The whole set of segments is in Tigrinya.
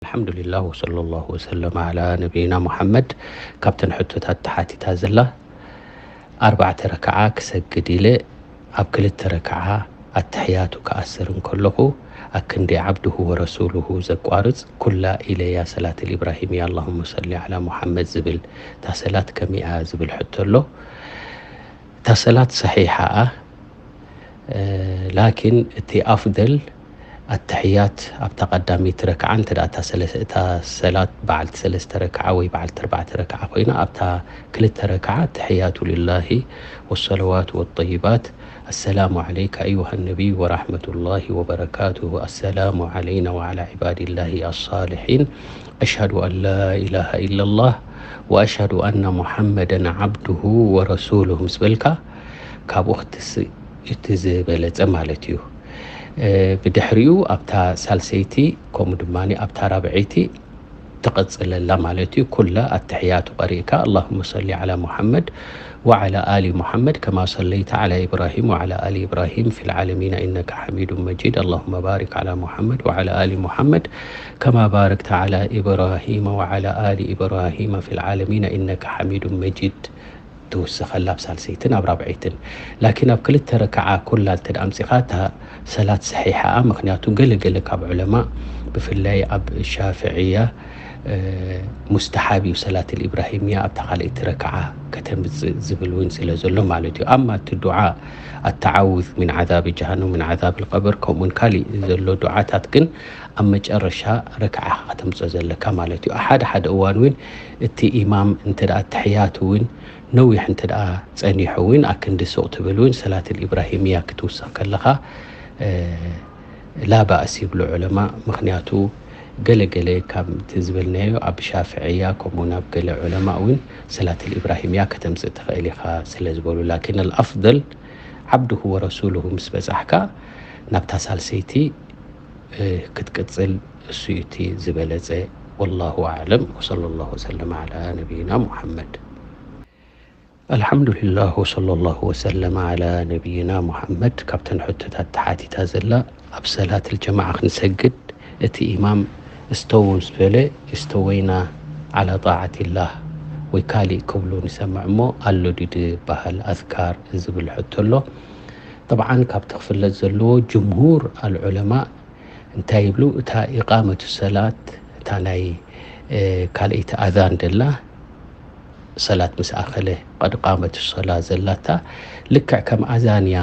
الحمد لله وصلى الله وسلم على نبينا محمد. ካብተን ሕቶታት ተሓቲታ ዘላ፣ ኣርባዕተ ረክዓ ክሰግድ ኢለ ኣብ ክልተ ረክዓ ኣተሕያቱ ክኣስር እንከለኹ፣ ኣክንዲ ዓብዱሁ ወረሱሉሁ ዘቋርጽ ኩላ ኢለያ ሰላት ኢብራሂምያ ኣላሁመ ሰሊ ዓላ ሙሓመድ ዝብል፣ እታ ሰላት ከመይኣ ዝብል ሕቶ ኣሎ። እታ ሰላት ሰሒሓ እያ። ላኪን እቲ ኣፍደል ኣተሕያት ኣብታ ቀዳመይቲ ረክዓ እንተ ደኣ እታ ሰለስ-፣ እታ ሰላት በዓልቲ ሰለስተ ረክዓ ወይ በዓልቲ ኣርባዕተ ረክዓ ኮይና፣ ኣብታ ክልተ ረክዓ ኣተሕያቱ ሊላሂ ወሰለዋቱ ወጠይባት፣ السلام عليك أيها النبي ورحمة الله وبركاته، السلام علينا وعلى عباد الله الصالحين، أشهد أن لا إله إلا الله وأشهد أن محمدا عبده ورسوله ምስ በልካ፣ ካብኡ ክትስእ እቲ ዝበለጸ ማለት እዩ። እ፣ ብድሕሪኡ ኣብታ ሳልሰይቲ፣ ከምኡ ድማ ኣብታ ራብዐይቲ ትቐጽለላ ማለት እዩ። ኩላ ኣተሕያቱ ቀሪእካ፣ اللهم صل على محمد وعلى آل محمد كما صليت على إبراهيم وعلى آل إبراهيم في العالمين إنك حميد مجيد، اللهم بارك على محمد وعلى آل محمد كما باركت على إبراهيم وعلى آل إبراهيم في العالمين إنك حميد مجيد ትውስኸላ ኣብ ሳልሰይትን ኣብ ራብዐይትን። ላኪን ኣብ ክልተ ረክዓ ኩላ እንተ ደኣ ኣምጺኻ፣ እታ ሰላት ሰሒሓ እያ። ምኽንያቱ ገለ ገለ ካብ ዑለማ፣ ብፍላይ ኣብ ሻፍዕያ፣ እ፣ ሙስተሓብ እዩ ሰላት ኢብራሂምያ ኣብታ ካልኣይቲ ረክዓ ከተምጽእ ዝብል እውን ስለ ዘሎ ማለት እዩ። ኣማ እቲ ዱዓ ኣተዓውዝ ሚን ዓዛብ ጀሃነም፣ ሚን ዓዛብ ልቀብር፣ ከምኡውን ካሊእ ዘሎ ዱዓታት ግን ኣብ መጨረሻ ረክዓ ከተምጽኦ ዘለካ ማለት እዩ። ሓደ ሓደ እዋን እውን እቲ ኢማም እንተ ደኣ ኣተሕያት እውን ነዊሕ እንተ ደኣ ጸኒሑ እውን፣ ኣክንዲ ሱቕ ትብል እውን ሰላት ኢብራሂምያ ክትውስኽ ከለኻ፣ እ፣ ላ ባእስ ይብሉ ዑለማ። ምኽንያቱ ገለ ገለ ካብቲ ዝበልናዮ ኣብ ሻፍዕያ፣ ከምኡውን ኣብ ገለ ዑለማ እውን ሰላት ኢብራሂምያ ከተምጽእ ትኽእል ኢኻ ስለ ዝበሉ። ላኪን ኣልኣፍደል ዓብዱሁ ወረሱሉሁ ምስ በጻሕካ፣ ናብታ ሳልሰይቲ፣ እ፣ ክትቅጽል እሱ እዩ እቲ ዝበለጸ። ወላሁ ኣዕለም። ወሰለላሁ ወሰለም ዓላ ነቢይና ሙሐመድ። ኣልሓምዱሊላህ ወሰለላሁ ወሰለም ዓላ ነቢይና ሙሐመድ። ካብተን ሕቶታት ተሓቲታ ዘላ፣ ኣብ ሰላት ልጀማዓ ክንሰግድ እቲ ኢማም እስተው ምስ በለ፣ እስተወይና ዓላ ጣዓቲላህ ወይ ካሊእ ክብሉ ንሰምዕ እሞ፣ ኣሎ ድዩ ዝበሃል ኣዝካር ዝብል ሕቶ ኣሎ። ጠብዓን ካብቲ ክፍለጥ ዘለዎ፣ ጅምሁር ኣልዑለማ እንታይ ይብሉ? እታ ኢቃመቱ ሰላት፣ እታ ናይ፣ እ፣ ካልኣይቲ ኣዛን ደላ፣ ሰላት ምስ ኣኸለ፣ ቀድ ቃመት ሰላ ዘላታ፣ ልክዕ ከም ኣዛን እያ።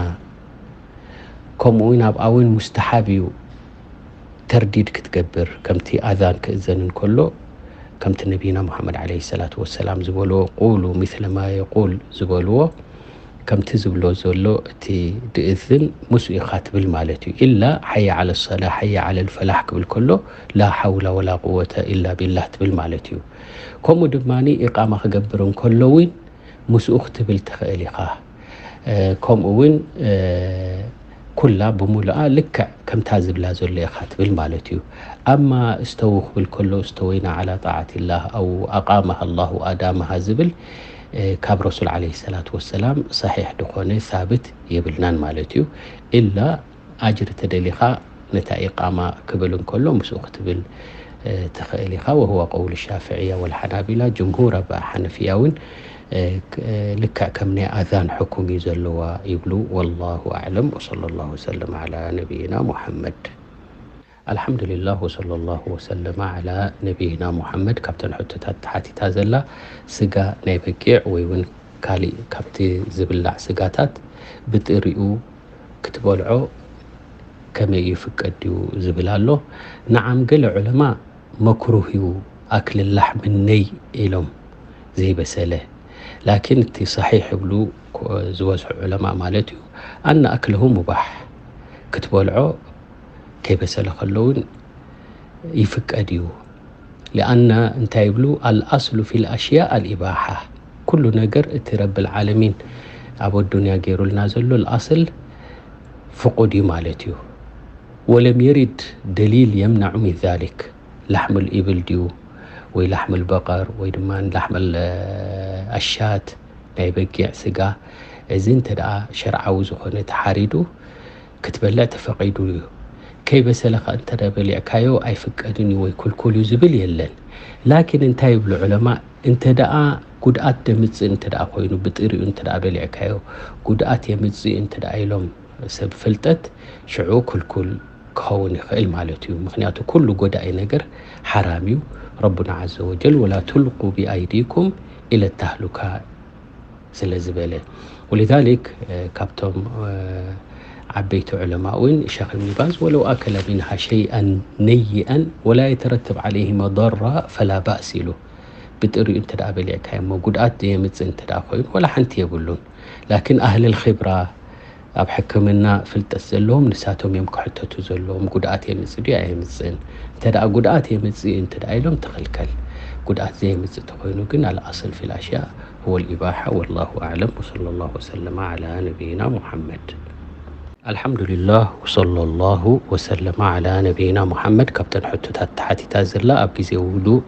ከምኡ እውን ኣብኣ እውን ሙስተሓብ እዩ ተርዲድ ክትገብር፣ ከምቲ ኣዛን ክእዘን እንከሎ፣ ከምቲ ነቢና ሙሓመድ ዓለይሂ ሰላቱ ወሰላም ዝበልዎ፣ ቁሉ ሚስለ ማ የቁል ዝበልዎ፣ ከምቲ ዝብሎ ዘሎ እቲ ድእዝን ምስኡ ኢኻ ትብል ማለት እዩ። ኢላ ሓየ ዓለ ሰላ፣ ሓየ ዓለ ልፈላሕ ክብል ከሎ፣ ላ ሓውላ ወላ ቁወተ ኢላ ቢላህ ትብል ማለት እዩ። ከምኡ ድማ ኢቃማ ክገብር እንከሎ እውን ምስኡ ክትብል ትኽእል ኢኻ። እ፣ ከምኡ እውን፣ እ፣ ኩላ ብምሉኣ ልክዕ ከምታ ዝብላ ዘሎ ኢኻ ትብል ማለት እዩ። ኣማ እስተው ክብል ከሎ፣ እስተወይና ዓላ ጣዓቲላህ ኣው ኣቃመሃ ኣላሁ ኣዳመሃ ዝብል፣ እ፣ ካብ ረሱል ዓለይሂ ሰላቱ ወሰላም ሰሒሕ ድኾነ ሳብት የብልናን ማለት እዩ። ኢላ ኣጅሪ ተደሊኻ ነታ ኢቃማ ክብል እንከሎ ምስኡ ክትብል፣ እ፣ ትኽእል ኢኻ። ወሁወ ቀውል ሻፍዕያ ወልሓናቢላ፣ ጅምሁር ኣብ ሓነፍያ እውን፣ እ፣ ክ-፣ እ፣ ልክዕ ከም ናይ ኣዛን ሕኩም እዩ ዘለዋ ይብሉ። ወላሁ ኣዕለም። ወሰለላሁ ወሰለም ዓላ ነቢይና ሙሐመድ። ኣልሓምዱሊላህ ወሰለላሁ ወሰለማ ዓላ ነቢይና ሙሐመድ። ካብተን ሕቶታት ተሓቲታ ዘላ፣ ስጋ ናይ በጊዕ ወይ እውን ካሊእ ካብቲ ዝብላዕ ስጋታት ብጥሪኡ ክትበልዖ ከመይ ይፍቀድ ድዩ ዝብል ኣሎ። ነዓም፣ ገለ ዑለማ መክሩህ እዩ ኣክል ላሕሚ ነይ ኢሎም፣ ዘይበሰለ። ላኪን እቲ ሰሒሕ ይብሉ፣ ኮ-፣ ዝበዝሑ ዑለማ ማለት እዩ፣ ኣነ ኣክልሁ ሙባሕ፣ ክትበልዖ ከይበሰለ ከሎ እውን ይፍቀድ እዩ። ሊኣነ እንታይ ይብሉ? ኣልኣስሉ ፊል ኣሽያእ ኣልኢባሓ። ኩሉ ነገር እቲ ረብል ዓለሚን ኣብ ኣዱንያ ገይሩልና ዘሎ ኣልኣስል ፍቁድ እዩ ማለት እዩ። ወለም የሪድ ደሊል የምናዑ ሚን ዛሊክ። ላሕሙል ኢብል ድዩ ወይ ላሕሙል በቀር ወይ ድማ ላሕሙል፣ እ፣ ኣሻት፣ ናይ በጊዕ ስጋ፣ እዚ እንተ ደኣ ሸርዓዊ ዝኾነ ተሓሪዱ ክትበልዕ ተፈቒዱ እዩ። ከይበሰለ ከ እንተ በሊዕካዮ ኣይፍቀድን እዩ ወይ ክልኩል እዩ ዝብል የለን። ላኪን እንታይ ይብሉ ዑለማ? እንተ ደኣ ጉድኣት ደምጽእ እንተ ደኣ ኮይኑ፣ ብጥሪኡ እንተ ደኣ በሊዕካዮ ጉድኣት የምጽእ እንተ ደኣ ኢሎም ሰብ ፍልጠት፣ ሽዑ ክልኩል ክኸውን ይኽእል ማለት እዩ። ምኽንያቱ ኩሉ ጎዳኢ ነገር ሓራም እዩ። ረቡና ዓዘ ወጀል "ወላ ቱልቁ ቢኣይዲኩም ኢለ ታህሉካ" ስለ ዝበለ። ወሊዛሊክ፣ እ፣ ካብቶም፣ እ፣ ዓበይቲ ዑለማ እውን ሸኽ እብኒ ባዝ "ወለው ኣከለ ሚንሃ ሸይኣን ነይኣን ወላ የተረተብ ዓለይሂ መደራ ፈላ ባእስ" ኢሉ። ብጥሪኡ እንተ ደኣ በሊዕካዮ እሞ ጉድኣት ዘየምጽእ እንተ ደኣ ኮይኑ ወላ ሓንቲ የብሉን። ላኪን ኣህልል ኺብራ፣ ኣብ ሕክምና ፍልጠት ዘለዎም ንሳቶም እዮም ክሕተቱ ዘለዎም። ጉድኣት የምጽእ ድዩ ኣየምጽእን? እንተ ደኣ ጉድኣት የምጽእ እዩ እንተ ደኣ ኢሎም ትኽልከል። ጉድኣት ዘየምጽእ ተኾይኑ ግን ኣልኣስል ፊል ኣሽያእ ሁወል ኢባሓ። ወላሁ ኣዕለም። ወሰለላሁ ወሰለመ ዓላ ነቢይና ሙሓመድ። ኣልሓምዱሊላህ ወሰለላሁ ወሰለመ ዓላ ነቢይና ሙሓመድ። ካብተን ሕቶታት ተሓቲታ ዘላ ኣብ ግዜ ውዱእ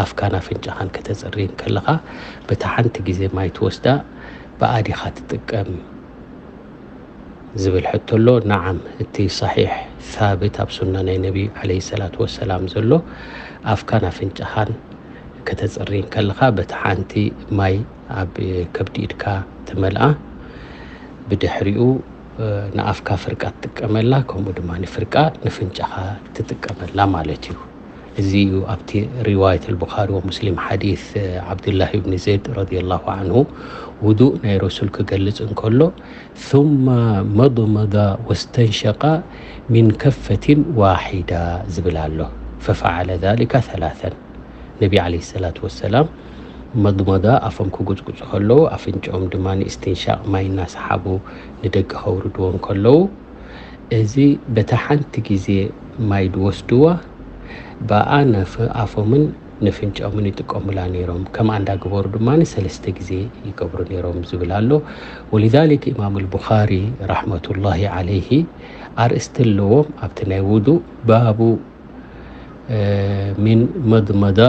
ኣፍካን ኣፍንጫኻን ከተጽሪ እንከለኻ በታ ሓንቲ ግዜ ማይ ትወስዳ ብኣ ዲኻ ትጥቀም ዝብል ሕቶ ኣሎ። ነዓም፣ እቲ ሰሒሕ ሳብት ኣብ ሱና ናይ ነቢ ዓለይሂ ሰላቱ ወሰላም ዘሎ ኣፍካን ኣፍንጫኻን ከተጽሪ እንከለኻ በቲ ሓንቲ ማይ ኣብ ከብዲ ኢድካ ትመልኣ፣ ብድሕሪኡ፣ እ፣ ንኣፍካ ፍርቃ ትጥቀመላ፣ ከምኡ ድማ ንፍርቃ ንፍንጫኻ ትጥቀመላ ማለት እዩ። እዚ እዩ ኣብቲ ሪዋየት ኣልቡኻሪ ወሙስሊም ሓዲስ፣ እ፣ ዓብዱላህ ኢብኒ ዘይድ ረዲየላሁ ዓንሁ ውዱእ ናይ ረሱል ክገልጽ እንከሎ ثم مضمض واستنشق من كفة واحدة ዝብል ኣሎ። ففعل ذلك ثلاثا። ነቢ ዓለይሂ ሰላቱ ወሰላም መድመዳ ኣፎም ክጉጽጉጹ ከለዉ፣ ኣፍንጫኦም ድማ ንእስትንሻቕ ማይ እናሰሓቡ ንደገ ከውርድዎ እንከለዉ፣ እዚ በታ ሓንቲ ግዜ ማይ ዝወስድዋ፣ ብኣ ነፍ-፣ ኣፎምን ነፍንጫኦምን ይጥቀሙላ ነይሮም። ከምኣ እንዳገበሩ ድማ ሰለስተ ግዜ ይገብሩ ነይሮም ዝብል ኣሎ። ወሊዛሊክ ኢማም ኣልቡኻሪ ረሕመቱላሂ ዓለይሂ ኣርእስቲ ኣለዎም ኣብቲ ናይ ውዱእ፣ ባቡ፣ እ፣ ሚን መድመዳ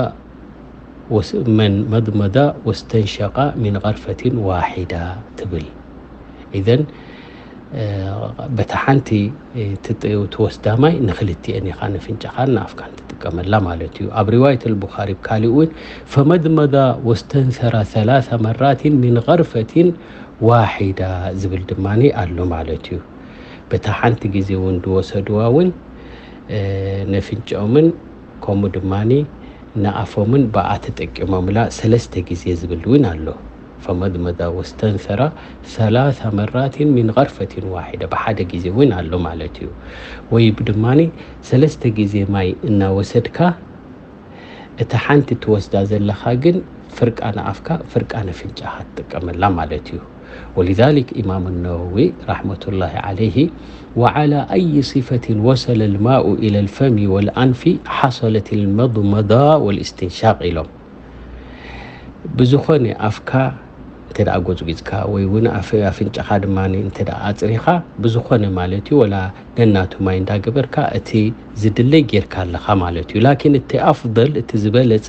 ወስ-፣ መን መድመዳ ወስተንሸቃ ሚን ገርፈቲን ዋሒዳ ትብል። ኢዘን፣ እ፣ በታ ሓንቲ፣ እ፣ ትጥ-፣ ትወስዳ ማይ ንኽልቲኤን ኢኻ፣ ንፍንጫኻን ንኣፍካን ትጥቀመላ ማለት እዩ። ኣብ ሪዋየት ኣልቡኻሪ ብካሊእ እውን፣ ፈመድመዳ ወስተንሰራ ሰላሳ መራቲን ሚን ገርፈቲን ዋሒዳ ዝብል ድማ ኣሎ ማለት እዩ። በታ ሓንቲ ግዜ እውን ዝወሰድዋ እውን፣ እ፣ ነፍንጫኦምን ከምኡ ድማ ንኣፎምን ብኣ ተጠቂሞምላ ሰለስተ ግዜ ዝብል እውን ኣሎ። ፈመድመዳ ወስተንሰራ ሰላሳ መራቲን ሚን ገርፈቲን ዋሒዳ፣ ብሓደ ግዜ እውን ኣሎ ማለት እዩ። ወይ ድማ ሰለስተ ግዜ ማይ እናወሰድካ፣ እታ ሓንቲ ትወስዳ ዘለኻ ግን ፍርቃ ንኣፍካ፣ ፍርቃ ነፍንጫኻ ትጥቀመላ ማለት እዩ። ወሊዛሊክ ኢማም ነወዊ ረሕመቱላሂ ዓለይሂ፣ "ወዓላ ኣይ ሲፈትን ወሰለ ልማኡ ኢለ ልፈሚ ወልኣንፊ ሓሰለት ልመድመዳ ወልእስትንሻቅ" ኢሎም። ብዝኾነ ኣፍካ እንተ ደኣ ጎጽጒጽካ ወይ እውን ኣፍ-፣ ኣፍንጫኻ ድማ እንተ ደኣ ኣጽሪኻ፣ ብዝኾነ ማለት እዩ፣ ወላ ነናቱ ማይ እንዳገበርካ እቲ ዝድለይ ጌርካ ኣለኻ ማለት እዩ። ላኪን እቲ ኣፍደል፣ እቲ ዝበለጸ፣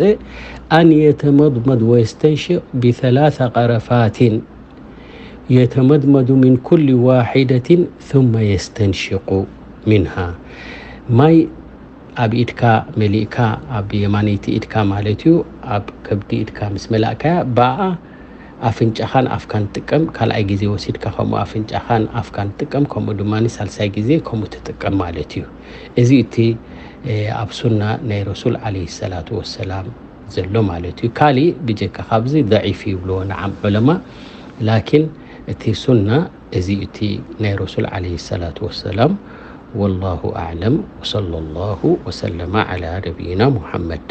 ኣን የተመድመድ ወየስተንሽቕ ቢሰላሳ ቀረፋቲን፣ የተመድመዱ ሚን ኩሊ ዋሒደቲን ثم የስተንሽቁ ሚንሃ። ማይ ኣብ ኢድካ መሊእካ፣ ኣብ የማነይቲ ኢድካ ማለት እዩ፣ ኣብ ከብዲ ኢድካ ምስ መላእካያ፣ ብኣ ኣፍንጫኻን ኣፍካን ትጥቀም። ካልኣይ ግዜ ወሲድካ ከምኡ ኣፍንጫኻን ኣፍካን ትጥቀም፣ ከምኡ ድማ ሳልሳይ ግዜ ከምኡ ትጥቀም ማለት እዩ። እዚ እቲ፣ እ፣ ኣብ ሱና ናይ ረሱል ዓለይሂ ሰላቱ ወሰላም ዘሎ ማለት እዩ። ካሊእ ብጀካ ካብዚ ደዒፍ ይብልዎ፣ ንዓም ዑለማ፣ ላኪን እቲ ሱና እዚ እቲ ናይ ረሱል ዓለይሂ ሰላቱ ወሰላም። ወላሁ ኣዕለም፣ ወሰለላሁ ወሰለመ ዓላ ነቢይና ሙሓመድ።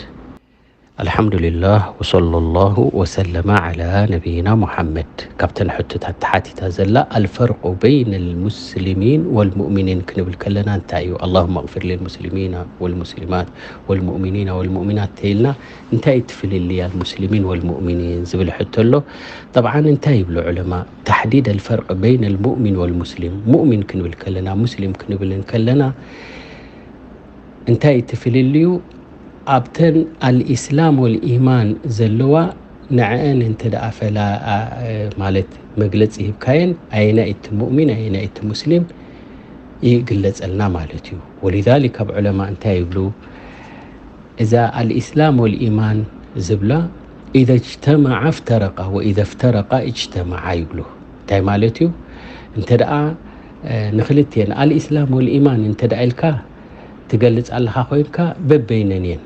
ኣልሓምዱሊላህ፣ ወሰለላሁ ወሰለመ ዓላ ነቢይና ሙሓመድ። ካብተን ሕቶታት ተሓቲታ ዘላ፣ ኣልፈርቁ በይነ ልሙስሊሚን ወልሙእሚኒን ክንብል ከለና እንታይ እዩ? ኣላሁመ ኣግፊር ልልሙስሊሚና ወልሙስሊማት ወልሙእሚኒና ወልሙእሚናት ተይልና፣ እንታይ እቲ ፍልልይ ኣልሙስሊሚን ወልሙእሚኒን ዝብል ሕቶ ኣሎ። ጠብዓን እንታይ ይብሉ ዑለማ? ታሕዲድ ኣልፈርቅ በይነ ኣልሙእሚን ወልሙስሊም። ሙእሚን ክንብል ከለና፣ ሙስሊም ክንብል እንከለና፣ እንታይ እቲ ፍልልዩ? ኣብተን ኣልኢስላም ወልኢማን ዘለዋ፣ ንዐአን እንተ ደኣ ፈላ-፣ ኣ-፣ ማለት መግለጺ ሂብካየን፣ ኣየናይ እቲ ሙእሚን፣ ኣየናይ እቲ ሙስሊም፣ ይግለጸልና ማለት እዩ። ወሊዛሊክ ካብ ዑለማ እንታይ ይብሉ? እዛ ኣልኢስላም ወልኢማን ዝብላ ኢዘ እጅተመዓ እፍተረቃ ወኢዘ እፍተረቃ እጅተመዓ ይብሉ። እንታይ ማለት እዩ? እንተ ደኣ ንክልትኤን ኣልኢስላም ወልኢማን እንተ ደኣ ኢልካ ትገልጽ ኣለኻ ኮይንካ በበይነን እየን።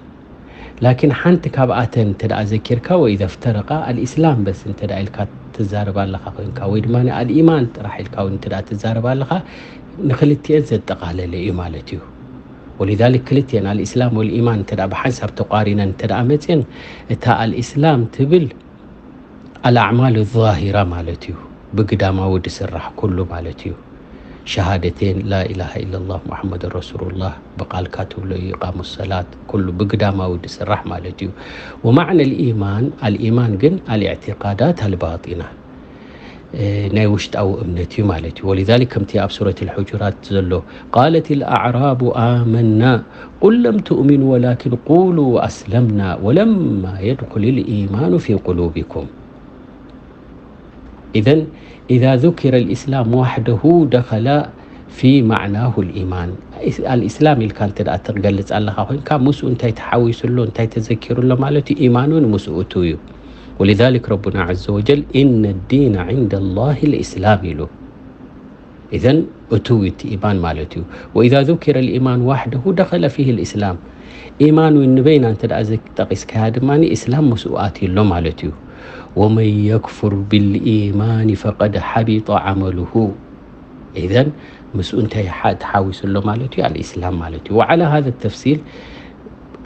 ላኪን ሓንቲ ካብኣተን እንተ ደኣ ዘኪርካ ወኢዘ እፍተረቃ ኣልኢስላም በስ እንተ ደኣ ኢልካ ትዛረብ ኣለኻ ኮይንካ ወይ ድማ ኣልኢማን ጥራሕ ኢልካ እውን እንተ ደኣ ትዛረብ ኣለኻ ንክልትኤን ዘጠቓለለ እዩ ማለት እዩ። ወሊዛሊክ ክልትኤን ኣልኢስላም ወልኢማን እንተ ደኣ ብሓንሳብ ተቋሪነን እንተ ደኣ መፅየን እታ ኣልኢስላም ትብል ኣልኣዕማሉ ዛሂራ ማለት እዩ። ብግዳማዊ ድስራሕ ኩሉ ማለት እዩ። ሸሃደቴን ላኢላሃ ኢለላህ ሙሐመድ ረሱሉላህ ብቃልካ ትብሎ እዩ። ኢቃሙ ሰላት ኩሉ ብግዳማዊ ድስራሕ ማለት እዩ። ወማዕነ ልኢማን ኣልኢማን ግን ኣልእዕቲቃዳት ኣልባጢና ናይ ውሽጣዊ እምነት እዩ ማለት እዩ። ወሊዛሊክ ከምቲ ኣብ ሱረት ልሑጁራት ዘሎ ቃለት ልኣዕራቡ ኣመና ቁል ለም ትእሚኑ ወላኪን ቁሉ ኣስለምና ወለማ የድኩል ልኢማኑ ፊ ቁሉቢኩም። ኢዘን ኢዛ ذكر الإسلام وحده دخل في معناه الإيمان። ኣልኢስላም ኢልካ እንተ ደኣ ትገልጽ ኣለኻ ኮይንካ ምስኡ እንታይ ተሓዊሱ ኣሎ እንታይ ተዘኪሩ ኣሎ ማለት እዩ። ኢማን እውን ምስኡ እትው እዩ። ولذلك ربنا عز وجل إن الدين عند الله الإسلام ኢሉ። ኢዘን እትው እቲ ኢማን ማለት እዩ። وإذا ذكر الإيمان وحده دخل فيه الإسلام። ኢማን እውን ንበይና እንተ ደኣ ጠቒስካያ ድማ ኢስላም ምስኡ ኣትዩ ኣሎ ማለት እዩ። ومن يكفر بالإيمان فقد حبط عمله። ኢዘን ምስኡ እንታይ ተሓዊሱ ኣሎ ማለት እዩ? ኣልኢስላም ማለት እዩ። وعلى هذا التفصيل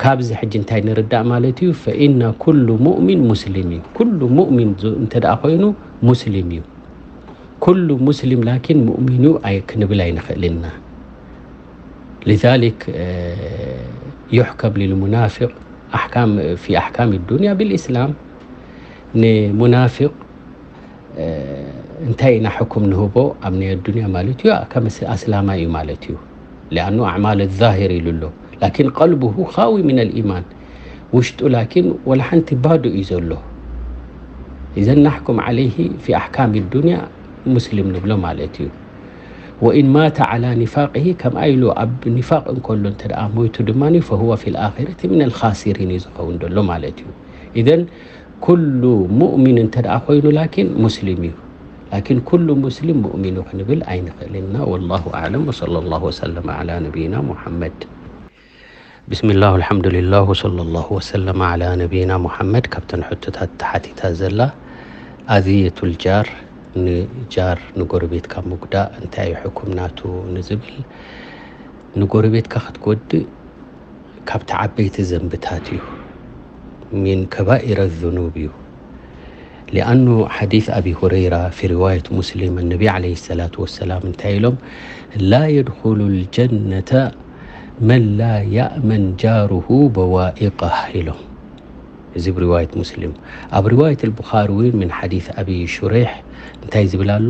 ካብዚ ሕጂ እንታይ ንርዳእ ማለት እዩ? فإن كل مؤمن مسلم እዩ። ኩሉ ሙእሚን እንተ ደኣ ኮይኑ ሙስሊም እዩ። ኩሉ ሙስሊም ላኪን ሙእሚን እዩ ኣይ ክንብል ኣይንኽእልን ኢና። لذلك يحكم للمنافق أحكام في أحكام الدنيا بالإسلام። ንሙናፊቅ እንታይ ኢና ሕኩም ንህቦ ኣብ ናይ ኣዱንያ ማለት እዩ ከም ኣስላማይ እዩ ማለት እዩ። لأنه أعمال الظاهر ኢሉ ኣሎ ላኪን ቀልብሁ خاوي من الإيمان ውሽጡ ላኪን ወላ ሓንቲ ባዶ እዩ ዘሎ። إذن نحكم عليه في أحكام الدنيا ሙስሊም ንብሎ ማለት እዩ። وإن مات على نفاقه ከምኣ ኢሉ ኣብ ኒፋቅ እንከሎ እንተ ደኣ ሞይቱ ድማ فهو في الآخرة من الخاسرين እዩ ዝኸውን ዘሎ ማለት እዩ። إذن ኩሉ ሙእሚን እንተ ደኣ ኮይኑ ላኪን ሙስሊም እዩ። ላኪን ኩሉ ሙስሊም ሙእሚን እዩ ክንብል ኣይንኽእልን ኢና። والله أعلم وصلى الله وسلم على نبينا محمد. بسم الله والحمد لله وصلى الله وسلم على نبينا محمد። ካብተን ሕቶታት ተሓቲታ ዘላ ኣዝየቱል ጃር ንጃር ንጎረቤትካ ምጉዳእ እንታይ እዩ ሕኩም ናቱ ንዝብል ንጎረቤትካ ክትጎድእ ካብቲ ዓበይቲ ዘንብታት እዩ። من كبائر الذنوب እዩ። لأنه حديث أبي هريرة في رواية مسلم النبي عليه الصلاة والسلام እንታይ ኢሎም لا يدخل الجنة من لا يأمن جاره بوائقه ኢሎም። እዚ ብ ሪዋየት ሙስሊም። ኣብ ሪዋየት البخاري እውን من حديث أبي شريح እንታይ ዝብል ኣሎ?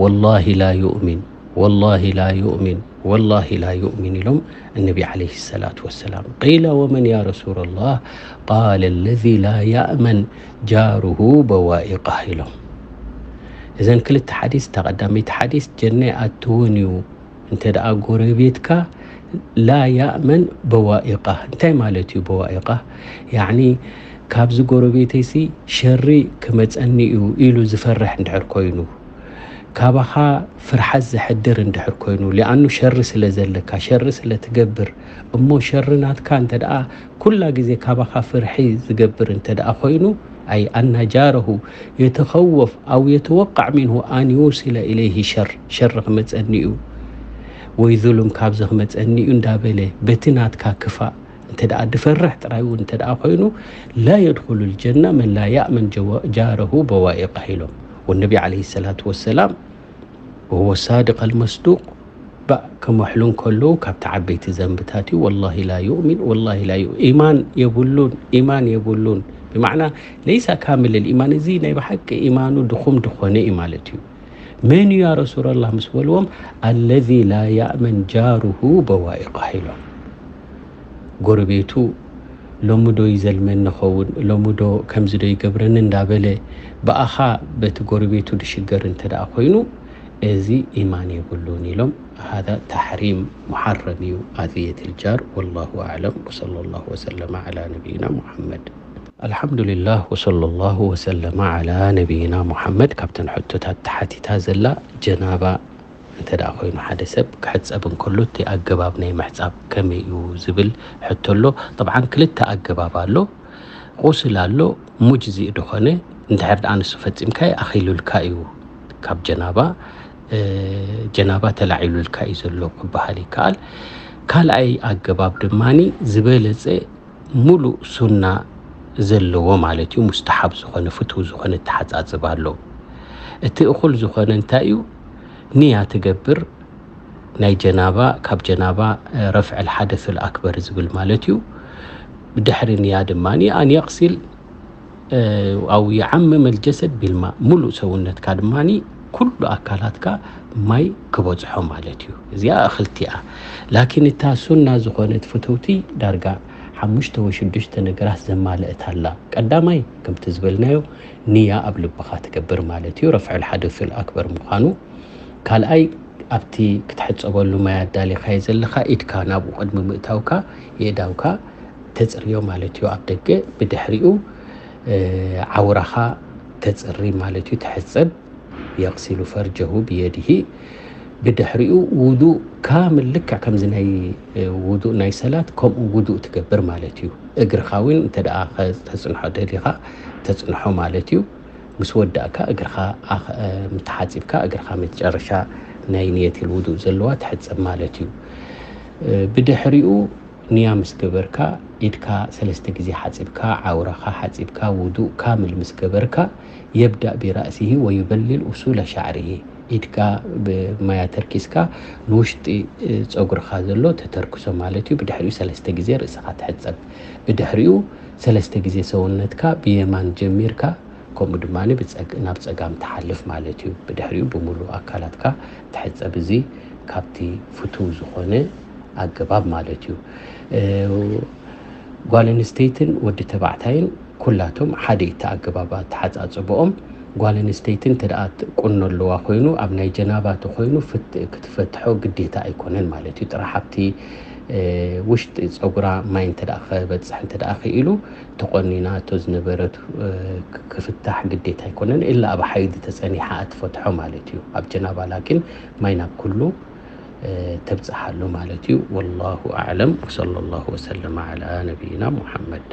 والله لا يؤمن والله لا يؤمن والله لا يؤمن ኢሎም النبي عليه الصلاة والسلام. قيل ومن يا رسول الله؟ قال الذي لا يأمن جاره بوائقه ኢሎም። እዘን ክልተ ሓዲስ እታ ቀዳመይቲ ሓዲስ ጀና ይኣትውን እዩ እንተ ደኣ ጎረቤትካ لا يأمن بوائقه እንታይ ማለት እዩ بوائقه؟ ያዕኒ ካብዚ ጎረቤተይሲ ሸሪ ክመጸኒ እዩ ኢሉ ዝፈርሕ እንድሕር ኮይኑ ካባኻ ፍርሓት ዘሕድር እንድሕር ኮይኑ لأنه ሸሪ ስለ ዘለካ ሸሪ ስለ ትገብር እሞ ሸሪ ናትካ እንተ ደኣ ኩላ ግዜ ካባኻ ፍርሒ ዝገብር እንተ ደኣ ኮይኑ أي أن جاره يتخوف أو يتوقع منه أن يوصل إليه شر ሸሪ ክመጸኒ እዩ ወይ ዙሉም ካብዚ ክመጸኒ እዩ እንዳበለ በቲ ናትካ ክፋእ እንተ ደኣ ድፈርሕ ጥራይ እውን እንተ ደኣ ኮይኑ لا يدخل الجنة من لا يأمن جاره بوائقه ኢሎም والنبي عليه الصلاة والسلام وهو الصادق المصدوق ባእ ክመሕሉ እንከለዉ ካብቲ ዓበይቲ ዘንብታት እዩ والله لا يؤمن والله لا يؤمن ኢማን የብሉን ኢማን የብሉን ብማዕና ليس كامل الإيمان እዚ ናይ ብሓቂ ኢማኑ ድኹም ድኾነ እዩ ማለት እዩ መን እዩ يا رسول الله ምስ በልዎም الذي لا يأمن جاره بوائقه ኢሎም ጎረቤቱ ሎሚ ዶ ይዘልመኒ ኸውን ሎሚ ዶ ከምዚ ዶ ይገብረኒ እንዳበለ ብኣኻ በቲ ጎረቤቱ ድሽገር እንተ ደኣ ኮይኑ እዚ ኢማን የብሉን ኢሎም። هذا تحريم محرم እዩ ኣذية الجار. والله أعلم وصلى الله وسلم على نبينا محمد. الحمد لله وصلى الله وسلم على نبينا محمد። ካብተን ሕቶታት ተሓቲታ ዘላ ጀናባ እንተ ደኣ ኮይኑ ሓደ ሰብ ክሕጸብ እንከሎ እቲ ኣገባብ ናይ ምሕጻብ ከመይ እዩ ዝብል ሕቶ ኣሎ። طبعا ክልተ ኣገባብ ኣሎ። ቁስል ኣሎ፣ ሙጅዚእ ዝኾነ፣ እንድሕር ደኣ ንሱ ፈጺምካዮ ኣኺሉልካ እዩ። ካብ ጀናባ፣ እ፣ ጀናባ ተላዒሉልካ እዩ ዘሎ ክበሃል ይከኣል። ካልኣይ ኣገባብ ድማኒ ዝበለጸ ሙሉእ ሱና ዘለዎ ማለት እዩ፣ ሙስተሓብ ዝኾነ፣ ፍትው ዝኾነ ኣተሓጻጽባ ኣሎ። እቲ እኹል ዝኾነ እንታይ እዩ? ንያ ትገብር፣ ናይ ጀናባ፣ ካብ ጀናባ፣ እ፣ رفع الحدث الأكبر ዝብል ማለት እዩ። ብድሕሪ ንያ ድማ أن يغسل، እ፣ أو يعمم الجسد بالماء፣ ሙሉእ ሰውነትካ ድማ ኩሉ ኣካላትካ ማይ ክበጽሖ ማለት እዩ። እዚኣ እኽልቲኣ። ላኪን እታ ሱና ዝኾነት ፍትውቲ ዳርጋ ሓሙሽተ ወይ ሽዱሽተ ነገራት ዘማልአት ኣላ። ቀዳማይ ከምቲ ዝበልናዮ ንያ ኣብ ልብኻ ትገብር ማለት እዩ፣ رفع الحدث الأكبر ምዃኑ። ካልኣይ ኣብቲ ክትሕጸበሉ ማይ ኣዳሊኻዮ ዘለኻ ኢድካ ናብኡ ቅድሚ ምእታውካ የእዳውካ ተጽርዮ ማለት እዩ ኣብ ደገ። ብድሕሪኡ፣ እ፣ ዓውራኻ ተጽሪ ማለት እዩ፣ ትሕጸብ። يغسل فرجه بيده። ብድሕሪኡ ውዱእ ካምል ልክዕ ከምዚ ናይ፣ እ፣ ውዱእ ናይ ሰላት ከምኡ ውዱእ ትገብር ማለት እዩ። እግርኻ እውን እንተ ደኣ ከ-፣ ተጽንሖ ደሊኻ ተጽንሖ ማለት እዩ። ምስ ወዳእካ እግርኻ ኣኽ-፣ እ፣ ምተሓጺብካ እግርኻ መጨረሻ ናይ ንየት ውዱእ ዘለዋ ትሕጸብ ማለት እዩ። እ፣ ብድሕሪኡ ንያ ምስ ገበርካ፣ ኢድካ ሰለስተ ግዜ ሓጺብካ፣ ዓውራኻ ሓጺብካ፣ ውዱእ ካምል ምስ ገበርካ፣ يبدأ برأسه ويبلل أصول شعره። ኢድካ ብማያ ተርኪስካ ንውሽጢ፣ እ፣ ጸጉርኻ ዘሎ ተተርክሶ ማለት እዩ። ብድሕሪኡ ሰለስተ ግዜ ርእስኻ ትሕጸብ። ብድሕሪኡ ሰለስተ ግዜ ሰውነትካ ብየማን ጀሚርካ፣ ከምኡ ድማ ብጸግ-፣ ናብ ጸጋም ትሓልፍ ማለት እዩ። ብድሕሪኡ ብምሉእ ኣካላትካ ትሕጸብ። እዚ ካብቲ ፍቱው ዝኾነ ኣገባብ ማለት እዩ። እ፣ ጓል ኣንስተይትን ወዲ ተባዕታይን ኩላቶም ሓደ እዩ እቲ ኣገባብ ኣተሓጻጽብኦም። ጓል ኣንስተይቲ እንተ ደኣ ት-፣ ቁኖ ኣለዋ ኮይኑ፣ ኣብ ናይ ጀናባ ተኾይኑ ፍት-፣ ክትፈትሖ ግዴታ ኣይኮነን ማለት እዩ። ጥራሕ ኣብቲ፣ እ፣ ውሽጢ ጸጉራ ማይ እንተ ደኣ ከበጽሕ እንተ ደኣ ክኢሉ፣ ተቆኒናቶ ዝነበረት፣ እ፣ ክ-፣ ክፍታሕ ግዴታ ኣይኮነን። ኢላ ኣብ ሓይዲ ተጸኒሓ እትፈትሖ ማለት እዩ። ኣብ ጀናባ ላኪን ማይ ናብ ኩሉ፣ እ፣ ተብጽሓሉ ማለት እዩ። والله أعلم وصلى الله وسلم على نبينا محمد።